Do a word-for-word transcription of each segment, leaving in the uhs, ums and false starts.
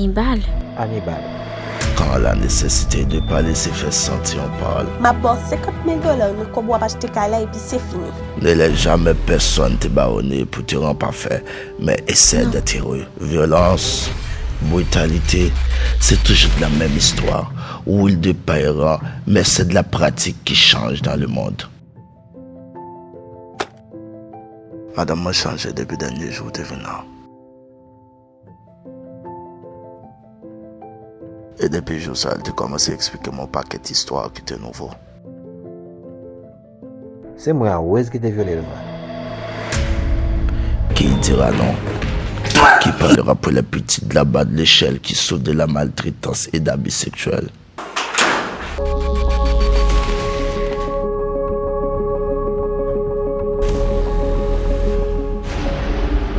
Anibal. Anibal. Quand la nécessité de parler se fait sentir, on parle. M ap ba w senkant mil dola, mikwob w ap achte kay la epi se fini. Ne laisse jamais personne te baronner pour te rendre parfait, mais essaie d'être heureux. Violence, brutalité, c'est toujours la même histoire. Rôle de parent, mais c'est de la pratique qui change dans le monde. Madanm mwen chanje depi dènye jou w te vin la. E depi jou sa, li te kòmanse eksplike m yon pakèt istwa ki te nouvo. Se mwen a Rose ki te vyole l mwen. Qui dira non? Qui parlera pour les petits de la bas de l'échelle qui souffrent de la maltraitance et d'abus sexuels?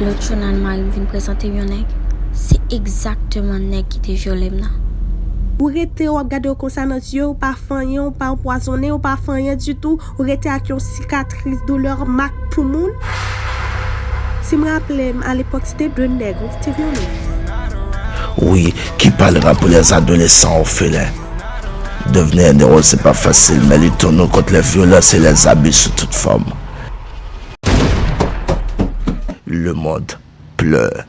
Lòt jou nan mari m vin prezante m yon nèg. Se egzakteman nèg ki te vyole m nan. Ou rete w ap gade yo konsa nan zye, ou pa fè anyen, ou pa anpwazonnen, ou pa fè anyen ditou, ou rete ak yon sikatris doulè mak pou moun. Si m raple m, alepòk se te de nèg wi ki te vyole m. Oui, qui parlera pour les adolescents orphelins? Devenir un héros, c'est pas facile, mais luttons-nous contre les violences et les abus sous toute forme. Le monde pleure.